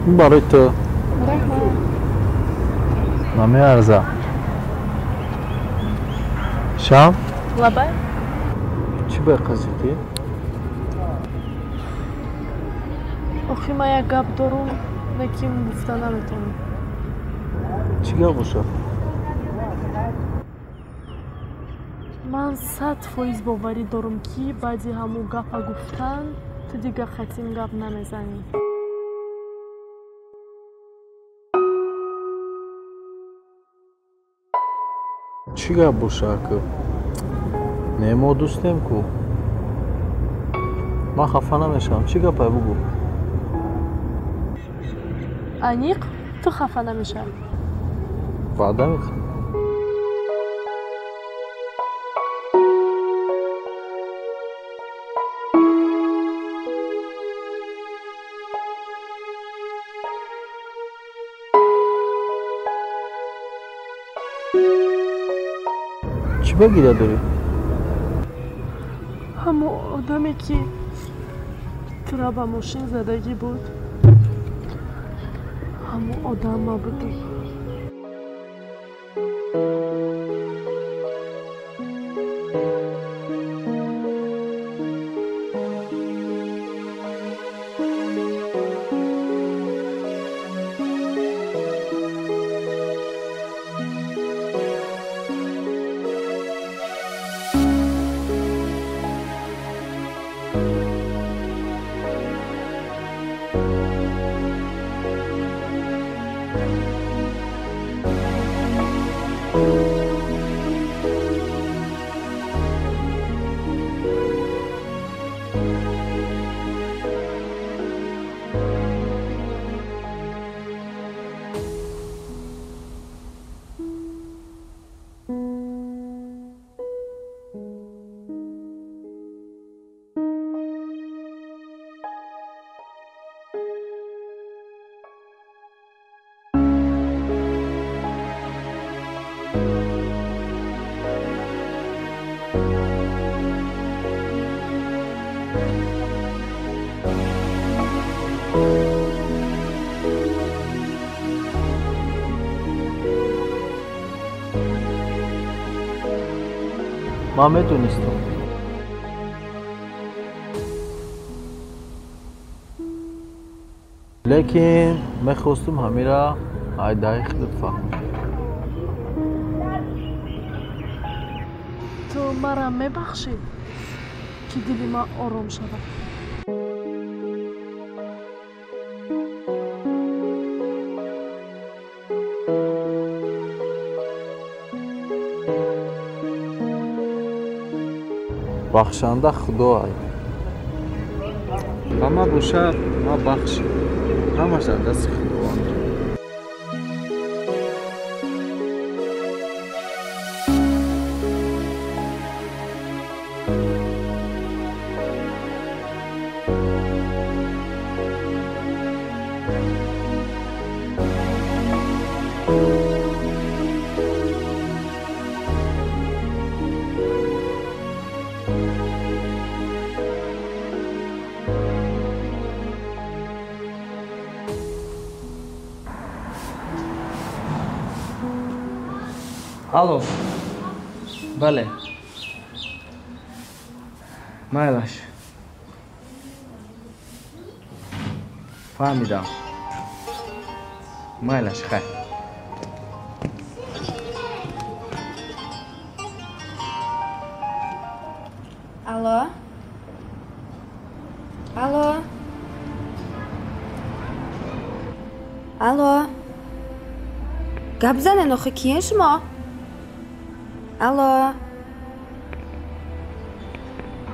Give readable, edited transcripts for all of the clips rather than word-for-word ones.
Барои ту. Намеарза. Шам? Лабай? Чӣ бай қазиқӣ? Охи ман як гап дорум, лекин гуфта наметавонам. Чӣ гап бошад? Ман 100% боварӣ дорум, ки баъди ҳамун гапа гуфтан ту дигар хатим гап намезанӣ. Чӣ гап боша, ака? Не, мо дӯстем ку. Ман хафа намешавам. Чӣ гапай, бугӯ? Аниқ ту хафа намешавӣ? Ваъда мекунам. Чӣ ба гиря дорӣ? Ҳамон одаме, ки тура ба мошин задагӣ буд, ҳамон одам ма будам. Ман медонистам. Лекин мехостум ҳамира айдаи худат фаҳмӣ. Ту мара мебахшӣ, ки дили ман ором шавад? Бахшанда Худо ай. Ба ма бошад, ма бахши. Ҳамаш дар дасти Худованд. Алло. Бале. Майлаш. Фаҳмидам. Майлаш, хайр. Алло. Алло. Алло. Гап занен, охи киен шумо? Алло.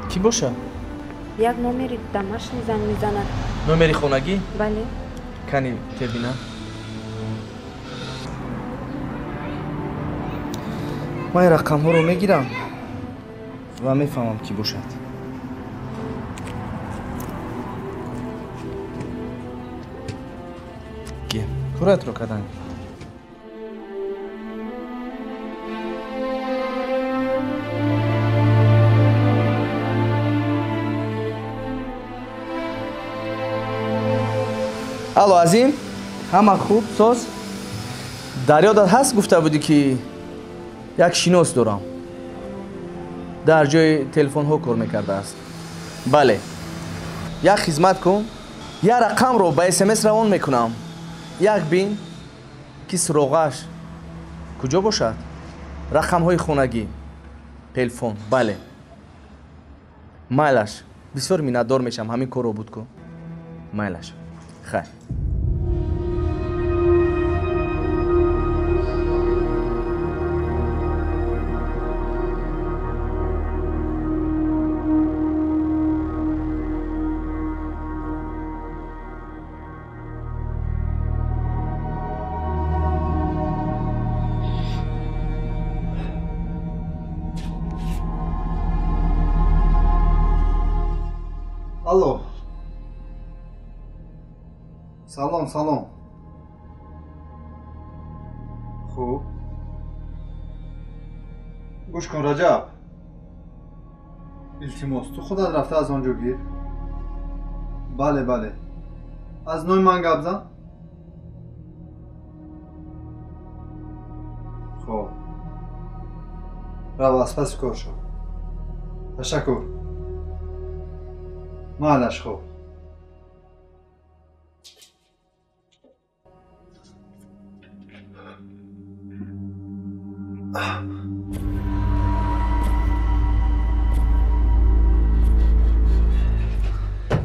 Кӣ боша? Як номери домашний занг мезанад. Номери хонагӣ? Бале. Кани тебина. Ман ин рақамҳоро мегирам ва мефаҳмам кӣ бошад. Ки? Куратро кадан. Алло, Азим, ҳама хуб, соз? Дар ёдат ҳаст гуфта будӣ ки як шинос дорам. Дар ҷои телефонҳо кор мекардааст. Бале. Як хизмат кун, як рақамро ба СМС равон мекунам. Як бин ки суроғаш куҷо бошад? Рақамҳои хонагӣ, телефон, бале. Майлаш, бисёр миннатдор мешавам, ҳамин корро буд кун. Майлаш. Хайр. Алло. Салом, салом. Хуб. Гӯш кун, Раҷаб. Илтимос, ту худат рафта аз он ҷо гир. Бале, бале. Аз номи ман гап зан. Хуб. Рав, аз паси кор шав. Ташаккур. Майлаш, хуб.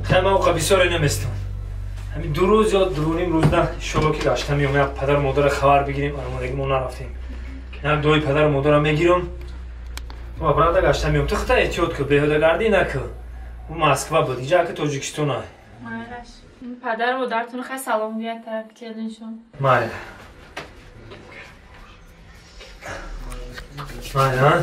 Хай, ман оқа бисёре наместам. Ҳамин 2 рӯз ё 2.5 рӯз на иншолло ки гашта меом, як падару модара хабар бигирем, армодаги мо нарафтем. Нам дуои падару модара мегирам. Ва брата гашта меом. Ту худта эҳтиёт кун, беҳудагардӣ накун. Ӯ Москва буд, иҷа ки Тоҷикистон ай. Майлаш. Падару модаратон хай салом гӯяд тарафи келиншон. Майла. Майла.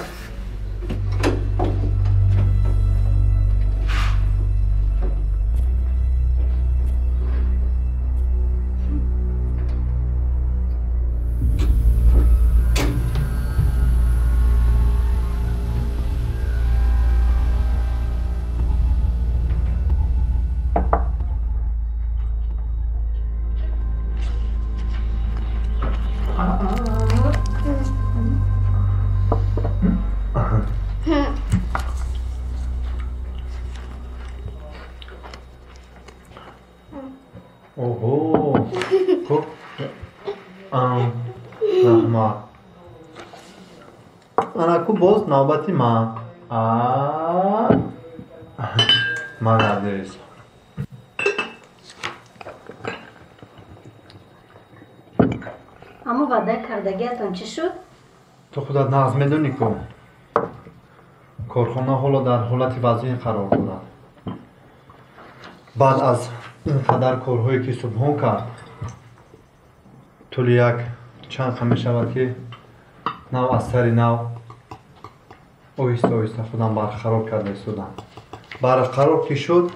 Ого, хуб. Раҳмат. Анаку боз навбати ман. Молодец. Аммо ваъдаи кардагиатон чӣ шуд? Ту худат нағз медонӣ ку корхона ҳоло дар ҳолати вазъин қарор дорад. Баъд аз ин қадар корҳое ки Субҳон кард, тӯли як чанд қа мешавад ки нав аз сари нав оҳиста оҳиста худам барқарор карда истодам. Барқарор ки шуд,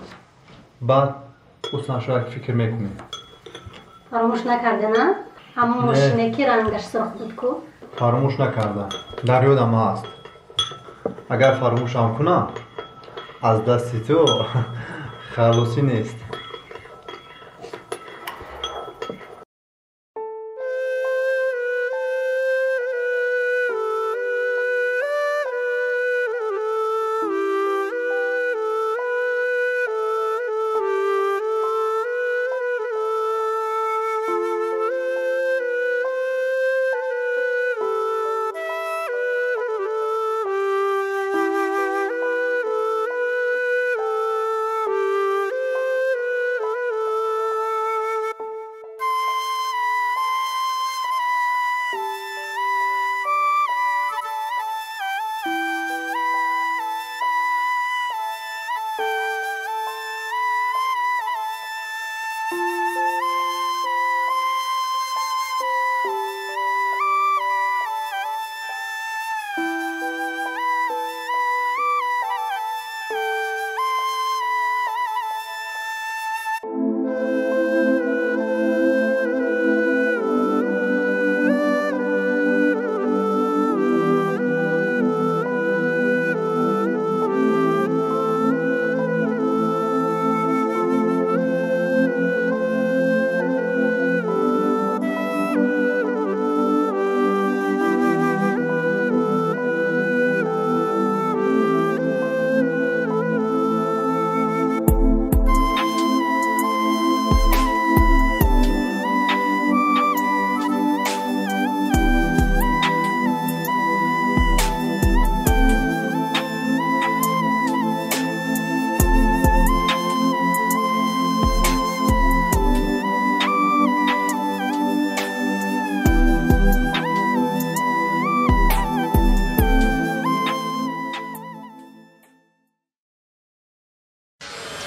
баъд уснашо як фикр мекунем. Фаромӯш накарда, на? Ҳамон мошине ки рангаш сурх буд ку? Фаромӯш накарда, дар ёдам ҳаст. Агар фаромӯшам кунам, аз дасти ту халосӣ нест.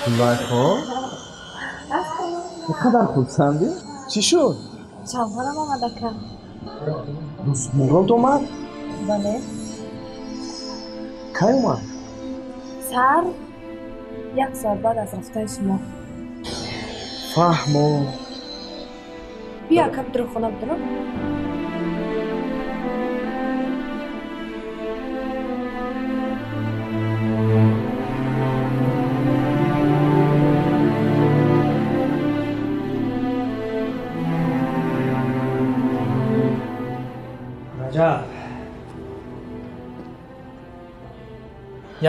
Зулайхо? Чӣ қадар хурсандӣ? Чӣ шуд? Шавҳарам омад, ака. Дӯстмурод омад? Бале. Кай омад? Сар як соат баъд аз рафтани шумо. Фаҳмо. Биё, ака, бидро хона, бидро. Раҷаб,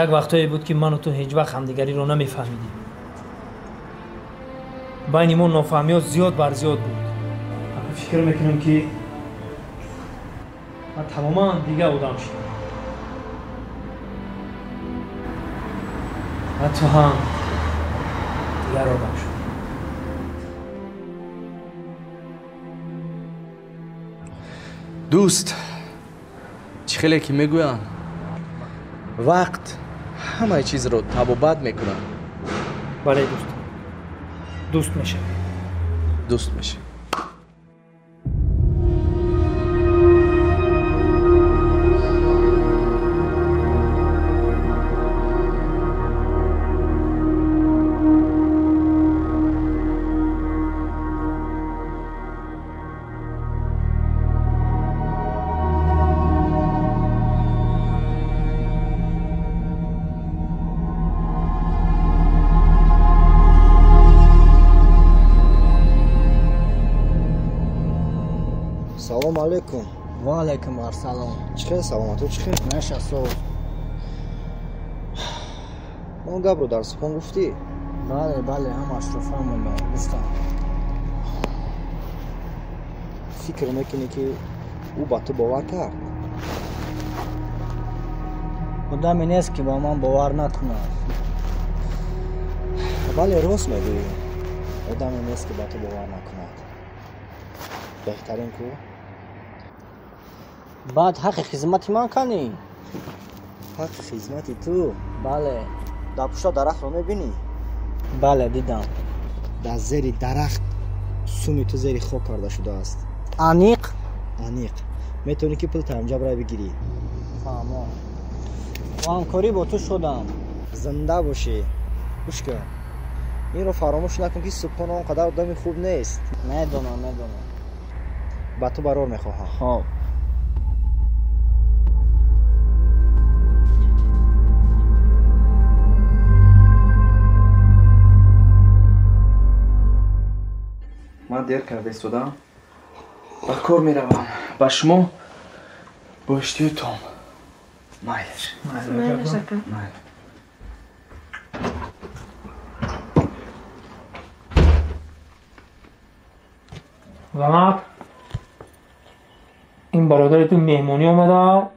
як вақтое буд, ки ману ту ҳеҷ вақт ҳамдигариро намефаҳмидем. Байни мо нофаҳмиҳо зиёд бар зиёд буд. Фикр мекунам, ки ман тамоман дигар одам шудам ва ту ҳам дигар одам шудӣ. Дӯст, чӣ хеле ки мегӯянд, вақт ҳамаи чизро табобат мекунад. Бале, дӯст, дӯст мешавем. Дӯст мешавем. Салом алейкум. Ва алейкум ассалом. Чӣ хел, саломату чӣ хел? Наша соз. Он гапро дар сухан гуфтӣ? Бале, бале, ҳамашро фаҳмондам, гуфтам. Фикр мекунӣ, ки ӯ ба ту бовар кард? Одаме нест, ки ба ман бовар накунад. Бале, рост мегӯӣ. Одаме нест, ки ба ту бовар накунад. Беҳтарин ку? Баъд ҳаққи хизмати ман канӣ? Ҳаққи хизмати ту? Бале. Дар пушта дарахтро мебинӣ? Бале, дидам. Дар зери дарахт суми ту зери хок карда шудааст. Аниқ? Аниқ. Метавонӣ, ки пул таамҷабра бигирӣ. Фаҳмон. Ва ҳамкорӣ бо ту шудам. Зинда бошӣ. Гӯш кун, инро фаромӯш накун, ки Субҳон он қадар одами хуб нест. Медонам, медонам. Ба ту барор мехоҳам. Хоб. Ман дер карда истодам, ба кор меравам. Ба шумо бо иштиёи том. Майлаш. Майлаш, ака. Майл. Занак, ин бародари ту меҳмонӣ омада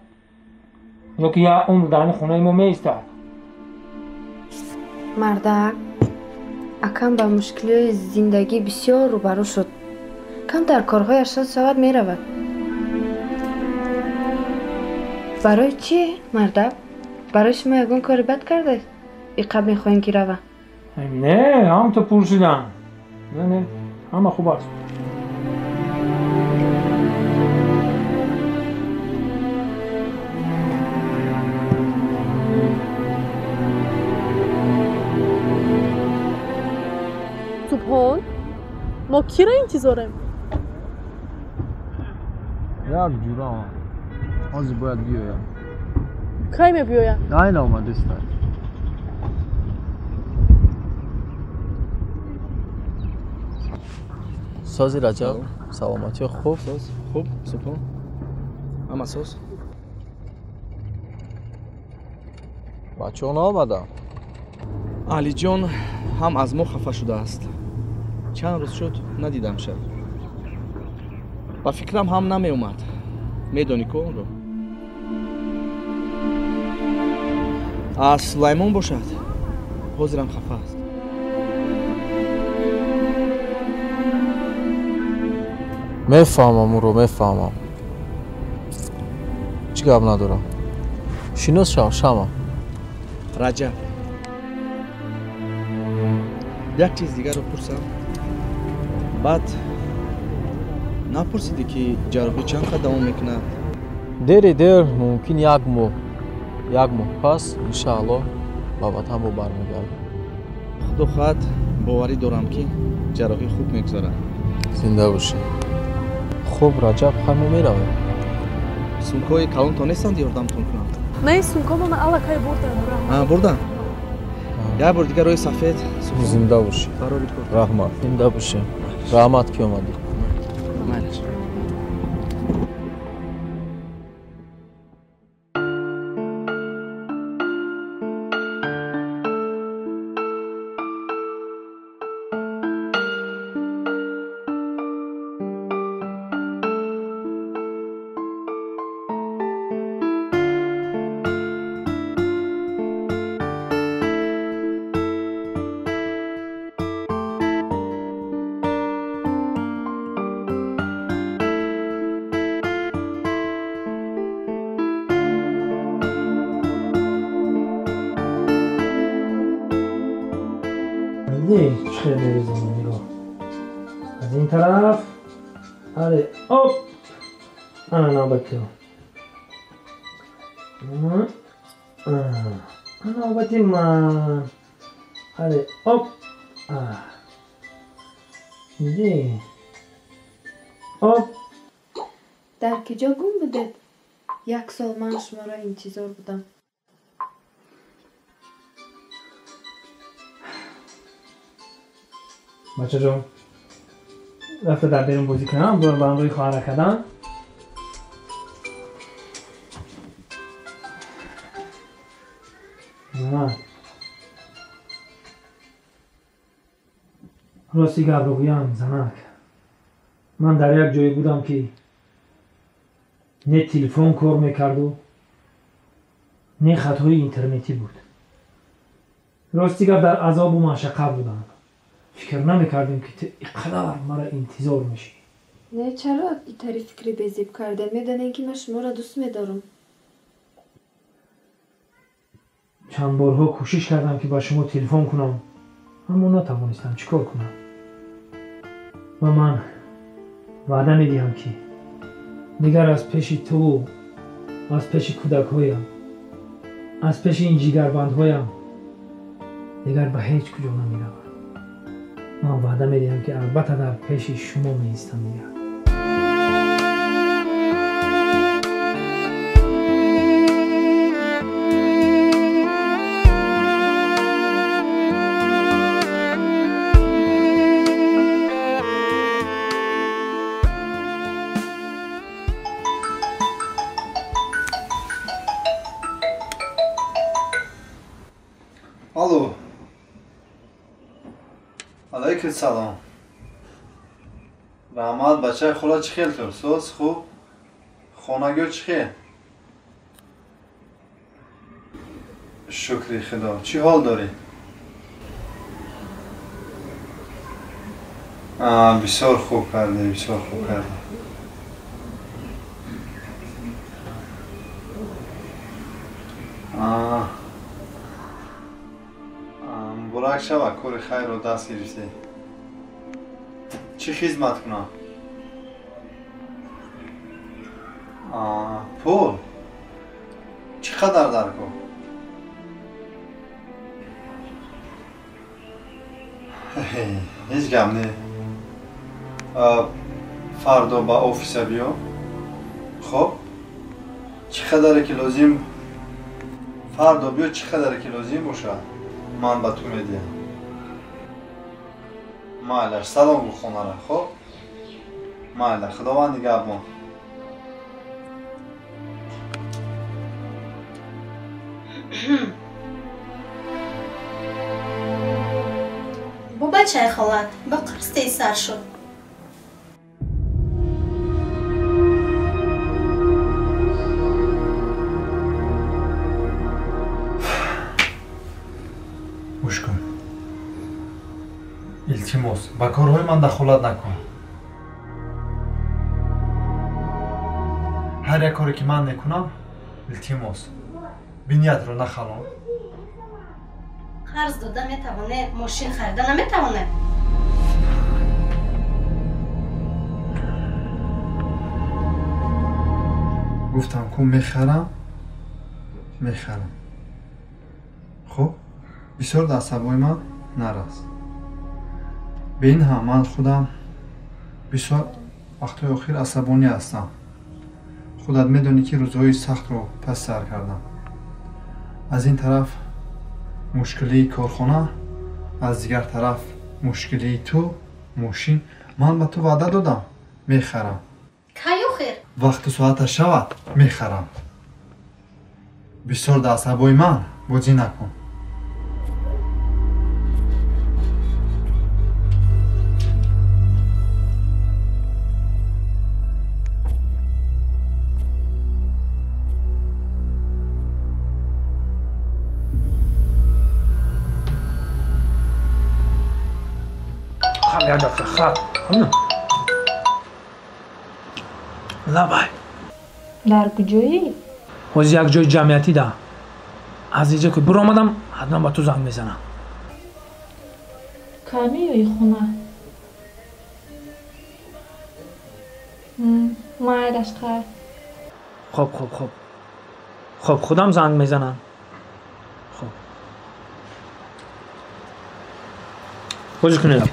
ё ки як умр дар ҳамин хонаи мо меистад? Мардак, акам ба мушкилиҳои зиндагӣ бисёр рӯбарӯ шуд. Камтар корҳояш соз шавад, меравад. Барои чӣ, мардак? Барои шумо ягон кори бад кардааст, иқаб мехоҳем, ки рава? Не, ҳам ту пурсидам. Не, не, ҳама хуб аст. Субҳон, мо киро интизорем? Як ҷураам ҳозир бояд биёям. Кай мебиёяд? Айна омадеста. Сози, Раҷаб, саломатиё хуб? Соз, хуб, Субҳон, ҳама соз. Бачаҳо наомаданд? Алиҷон ҳам аз мо хафа шудааст. Чанд рӯз шуд, надидамша. Ба фикрам ҳам намеомад. Медонӣ ку онро. Аз Сулаймон бошад, ҳозирам хафа аст. Мефаҳмам ӯро, мефаҳмам. Чӣ гап надорам. Шинос шав, шама. Раҷаб. Як чиз дигарро пурсам. Баъд напурсидӣ, ки ҷарроҳӣ чанд қад давом мекунад? Дери дер, мумкин як моҳ. Як моҳ пас, иншааллоҳ, ба ватан бо бармегардам. Худо хоҳад, боварӣ дорам, ки ҷарроҳӣ хуб мегузарад. Зинда бошӣ. Хуб, Раҷаб, хай мо меравем. Сумкаҳои калонтон нестанд, ёрдамтон кунам? Не, сумкамона аллакай бурдам. Бурдам? Як бор дигар роҳи сафед. Зинда бошӣ. Барори кор. Раҳмат. Зинда бошӣ. Раҳмат, ки омадӣ. Майлаш. Чӣ мерезем, нигоҳ аз ин тараф. Аре, оп, ана навбати, навбати ман. Аре, оп, диди, оп. Дар киҷо гум будед? Як сол ман шуморо интизор будам. Бачаҷон, рафта дар берун бозӣ кунам, ба ҳамроҳи хоҳара кардам. Рости гапро гӯям, занак, ман дар як ҷое будам, ки не телефон кор мекарду, не хатҳои интернетӣ буд. Рости гап, дар азобу машаққат будам. Фикр намекардем, ки ту иқадар мара интизор мешӣ. Не, чаро итари фикри безеб кардем? Медонем, ки ман шуморо дӯст медорам. Чанд борҳо кӯшиш кардам, ки ба шумо телефон кунам, аммо натавонистам. Чӣ кор кунам? Ва ман ваъда медиҳам, ки дигар аз пеши ту, аз пеши кӯдакҳоям, аз пеши ин ҷигарбандҳоям дигар ба ҳеҷ куҷо намеравам. Ман ваъда медиҳам, ки албатта дар пеши шумо меистам дигар. Алло. Алайкум салом. Раҳмат, бачаи хола чӣ хел ту? Соз, хуб? Хонагиё чӣ хел? Шукри худо. Чӣ ҳол дорӣ? Бисёр хуб кардӣ, бисёр хуб кардӣ. Муборак шава, кори хайрро даст гирифтӣ. Чӣ хизмат кунам? Пул? Чӣ қадар дар кор? Ҳеҷ гап не. Фардо ба офиса биё. Хоб? Чӣ қадаре ки лозим, фардо биё, чӣ қадаре ки лозим бошад, ман ба ту медиҳам. Майлаш, салом гӯ хонара, хоб? Майла, худованд нигаҳбон. Бо бачаи холат ба қурс тезсар шуд. Гӯш кун, илтимос, ба корҳои ман дахолат накун. Ҳар як коре ки ман мекунам, илтимос, биниятро нахалон. Қарз дода метавоне, мошин харида наметавоне. Гуфтам ку мехарам, мехарам. Хуб, бисёр дар асабои ман нарас. Бе ин ҳам ман худам бисёр вақтҳои охир асабонӣ ҳастам. Худат медонӣ ки рӯзҳои сахтро пас сар кардам. Аз ин тараф мушкилии корхона, аз дигар тараф мушкилии ту, мошин. Ман ба ту ваъда додам, мехарам. Кай охир? Вақту соаташ шавад, мехарам. Бисёр дар асабои ман бозӣ накун. Лабай. Дар куҷоӣ? Ҳозир як ҷои ҷамъиятӣ да. Аз инҷо ки биромадам, ҳатман ба ту занг мезанам. Кай меоӣ хона? Майлаш хайр. Хоб, хоб, хоб. Хоб, худам занг мезанам. Хоб. Бозӣ кунед.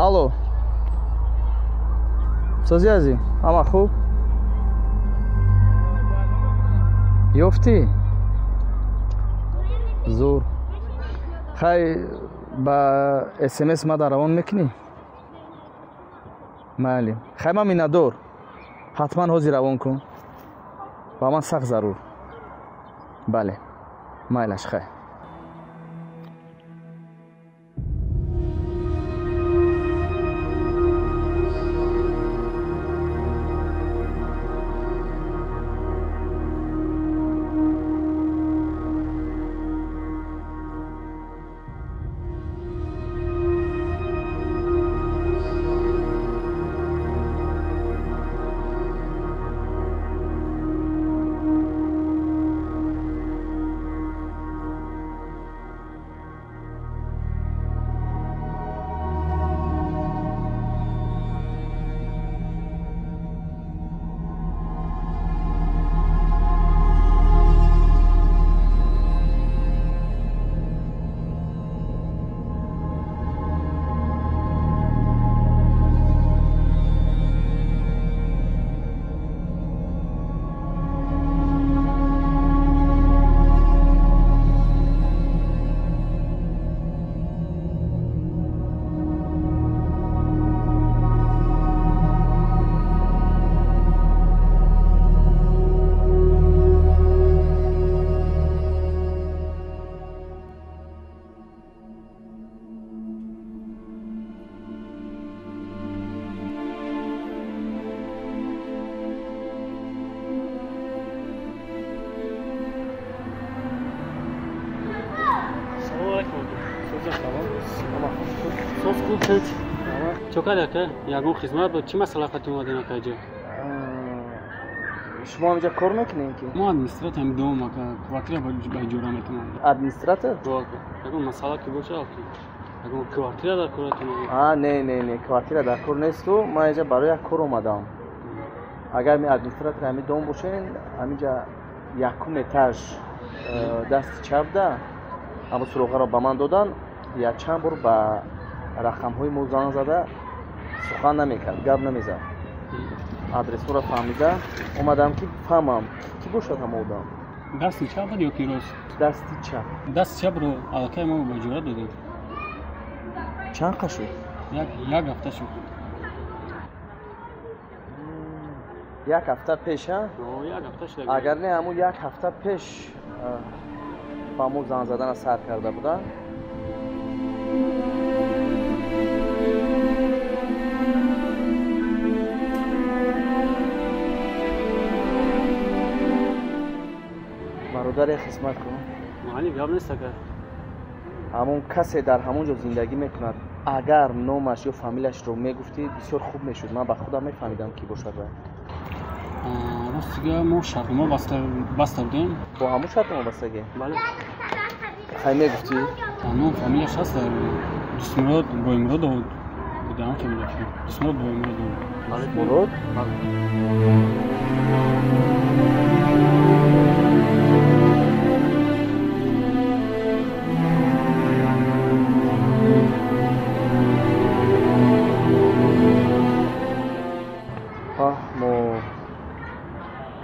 Алло. Созӣ азӣ? Ҳама хуб? Ёфтӣ? Зур. Хай ба СМС мада равон мекунӣ? Майли. Хай ман миннатдор. Ҳатман ҳозир равон кун. Ба ман сахт зарур. Бале. Майлаш хай. Чокар ака, ягон хизмат буд, чӣ масъала қати омадин ака ҷо? Шумо ҳаминҷа кор мекунед ки? Мо администратор ҳам дом ака, квартира ба иҷора метавонам. Администратор? Ягон масъала ки боша ака, ягон квартира дар коратон? А, не, не, не, квартира дар кор несту, ман инҷа барои як кор омадам. Агар ми администратор ҳамин дом бошен, ҳаминҷа якум этаж дасти чапда, ҳамон суроғаро ба ман додан, якчанд бор ба рақамҳои мо занг зада сухан намекард, гап намезад. Адресҳоро фаҳмида омадам ки фаҳмам ки бошад ҳама одам. Дасти чап буд ё ки рост? Дасти чап. Дасти чапро аллакай мо ба иҷора додем. Чанд қа шуд? Як ҳафта шуд. Як ҳафта пеш, а? Як ҳафта шуд. Агар не, ҳамун як ҳафта пеш ба мо занг задана сар карда буданд. Бародаре, хизмат кун. Майли, гап нест ака. Ҳамон касе дар ҳамон ҷо зиндагӣ мекунад, агар номаш ё фамилияшро мегуфтӣ, бисёр хуб мешуд. Ман ба худам мефаҳмидам, ки бошад вай. Рости гап, мо шартнома баста будем. Бо ҳамон шартнома бастагӣ? Бале. Хай, мегуфтӣ? Ном фамилияш ҳаст, Дустмурод Боймуродов будам, фамилияш. Дустмурод Боймуродов. Мурод? Бале.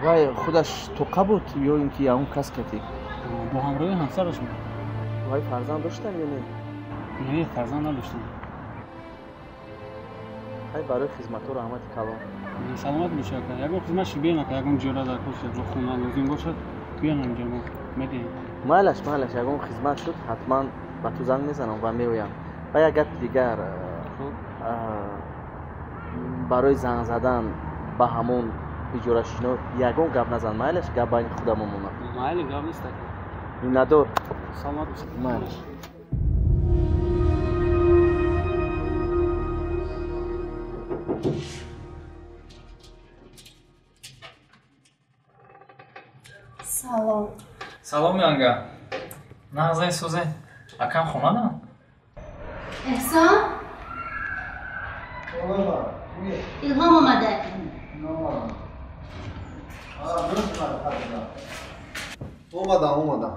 Вай худаш тоқа буд ё ин ки ягон кас катӣ? Бо ҳамроҳи ҳамсараш буд. Вай фарзанд доштам ё не? Не, фарзанд надоштам. Хай, барои хизматҳо раҳмати калон. Саломат бошӣ, ака. Ягон хизмат шуд, биён, ака. Ягон ҷора дар кор шуд, ягон хона лозим бошад, биён инҷо, мо медиҳем. Майлаш, майлаш, ягон хизмат шуд, ҳатман ба ту занг мезанам ва меоям. Ва як гапи дигар, барои занг задан ба ҳамон иҷорашино ягон гап назан, майлаш, гап байни худамон монад. Майли, гап нест, ака. Миннатдор. Саломат бошӣ. Майлаш. Салом. Салом, янга. Нағзай, сӯзе. Акам хонадам? Эҳсон? Илҳом омада. Омадам, омадам.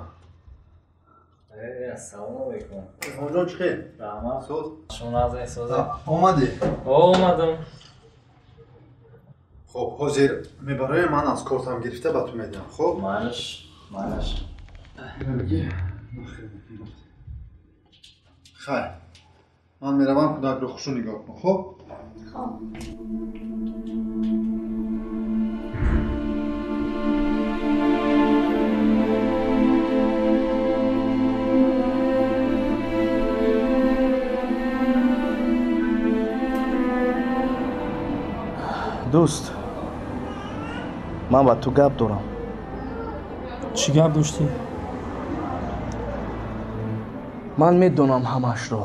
Ассалому алайкум. Илҳомҷон, чӣ хел? Раҳмат. Соз? Шумо нағзай, сӯзе? Омадӣ? Омадам. Хоб, ҳозир мебароем, ман аз кортам гирифта ба ту медиҳам, хоб? Майлаш, майлаш. Хайр, ман меравам, кӯдакро хушу нигоҳ кун, хоб? Хоб. Дӯст, ман ба ту гап дорам. Чӣ гап доштӣ? Ман медонам ҳамаашро.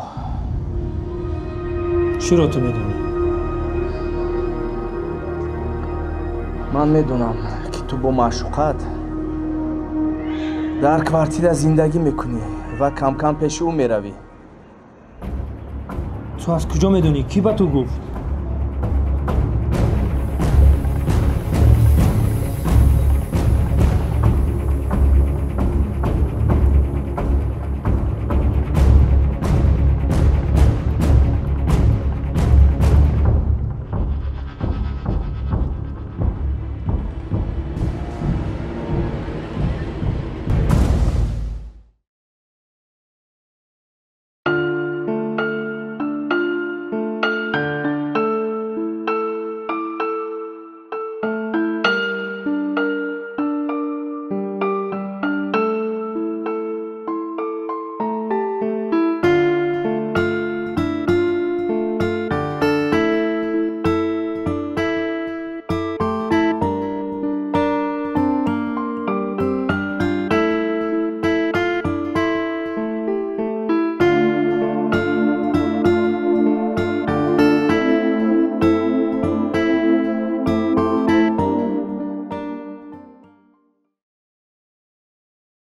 Чиро ту медонӣ? Ман медонам, ки ту бо маъшуқат дар квартира зиндагӣ мекунӣ ва камкам пеши ӯ меравӣ. Ту аз куҷо медонӣ? Кӣ ба ту гуфт?